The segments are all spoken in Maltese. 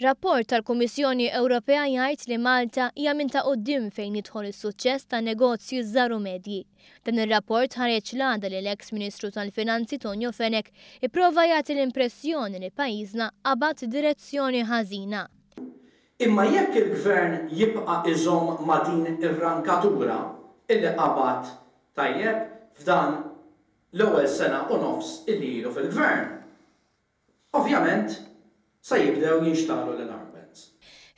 Rapport tal-Kummissjoni Ewropea jgħid li Malta hija minn ta' quddiem fejn jidħol is-suċċess ta' negozji żgħar u medji. Dan ir-rapport ħareġ l-għada li l-eks Ministru tal-Finanzi Tonio Fenech ipprova jagħti l-impressjoni li pajjiżna qabad direzzjoni ħażina. Imma jekk il-Gvern jibqa' iżomm ma' din ir-rankatura illi qabad tajjeb f'dan l-ewwel sena u nofs illi ilu fil-Gvern, Ovvjament, sa jibdew jinxtagħlu l-alarm bells.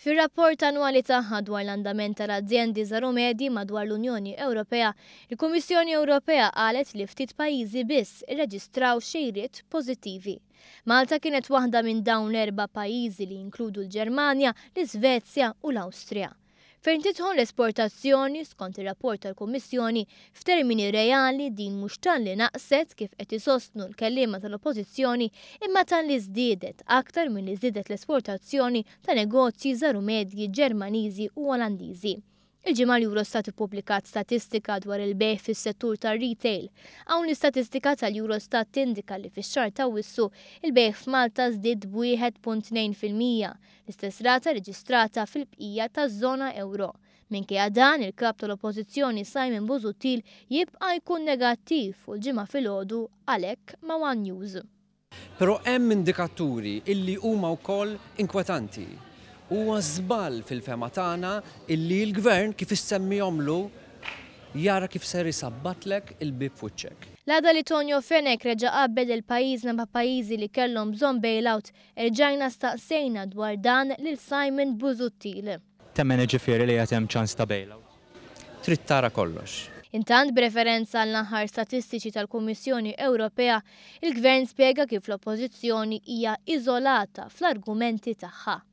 Fir-rapport annwali tagħha dwar l-andament tal-azjendi żgħar u medji madwar l-Unjoni Ewropea, il-Kummissjoni Ewropea qalet li ftit pajjiżi biss irreġistraw xejriet pożittivi. Malta kienet waħda minn dawn l-erba' pajjiżi li jinkludu l-Ġermanja, l-Iżvezja u l-Awstrija. Fejn tidħol l-esportazzjoni, skont ir-rapport tal-Kummissjoni, f'termini reali din mhux talli naqset kif qed isostnu l-kelliema tal-Oppożizzjoni imma talli żdiedet aktar milli żdiedet l-esportazzjoni ta' negozji żgħar u medji Ġermaniżi u Olandiżi. Il-ġimgħa l-Eurostat ippubblikat statistika dwar il-bejgħ fis-settur tar-retail. Hawn l-istatistika tal-Eurostat tindika li fix-xahar t'Awwissu, il-bejgħ f'Malta żdied b'1.2%, l-istess rata reġistrata fil-bqija taż-żona ewro. Minkejja dan, il-Kap tal-Oppożizzjoni Simon Busuttil jibqa' jkun negattiv u l-Ġimgħa filgħodu qal hekk ma' one News. Però hemm indikaturi illi huma wkoll inkwetanti. Huwa żball fil-fehma tagħna illi l-Gvern kif issemmihomlu jara kif ser isabbatlek il-bieb f'wiċċek. L-għada li Tonio Fenech reġa' qabbel lil pajjiżna ma' pajjiżi li kellhom bżonn bailout, erġajna staqsejna dwar dan lil Simon Busuttil. Temmen jiġifieri li għad hemm ċans ta' bailout? Trid tara kollox. Intant, b'referenza għall-aħħar statistiċi tal-Kummissjoni Ewropea, il-Gvern spjega kif l-Oppożizzjoni hija iżolata fl-argumenti tagħha.